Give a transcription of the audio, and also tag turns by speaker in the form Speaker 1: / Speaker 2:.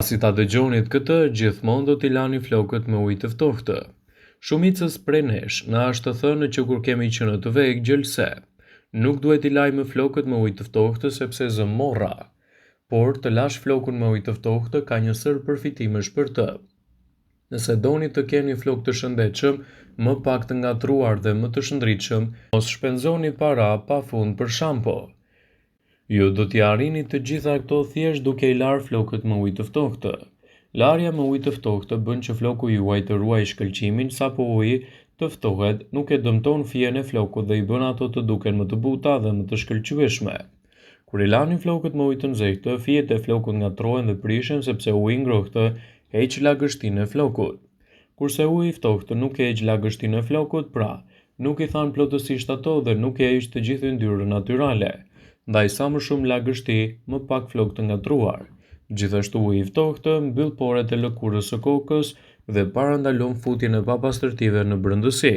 Speaker 1: Pasi ta dëgjonit këtë, gjithmonë do t'i lani flokët me ujë të ftohtë. Shumicës prej nesh na është thënë që kur kemi qenë të vegjël se nuk duhet t'i lajmë flokët me ujë të ftohtë sepse zë morra. Por, të lash flokun me ujë të ftohtë ka një sërë përfitimesh për të. Nëse doni të keni flokë të shëndetshëm, më pak të ngatërruar dhe më të shndritshëm, mos shpenzoni para pa fund për shampo. Ju do t'i arrini të gjitha këto thjesht duke i larë flokët me ujë të ftohtë. Larja me ujë të ftohtë bën që floku juaj të ruajë shkëlqimin sapo uji të ftohet, nuk e dëmton fijen e flokut dhe i bën ato të duken më të buta dhe më të shkëlqyeshme. Kur i lani flokët me ujë të nxehtë, fijet e flokut ngatërrohen dhe prishen sepse uji i ngrohtë heq lagështinë e flokut. Kurse uji i ftohtë nuk e heq lagështinë e flokut, pra, nuk i than plotësisht ato dhe nuk e heq të gjithë yndyrën natyrale. Ndaj sa më shumë lagështi, më pak flokë të ngatërruar. Gjithashtu uji i ftohtë mbyll poret e lëkurës së kokës dhe parandalon futjen e papastërtive në brendësi.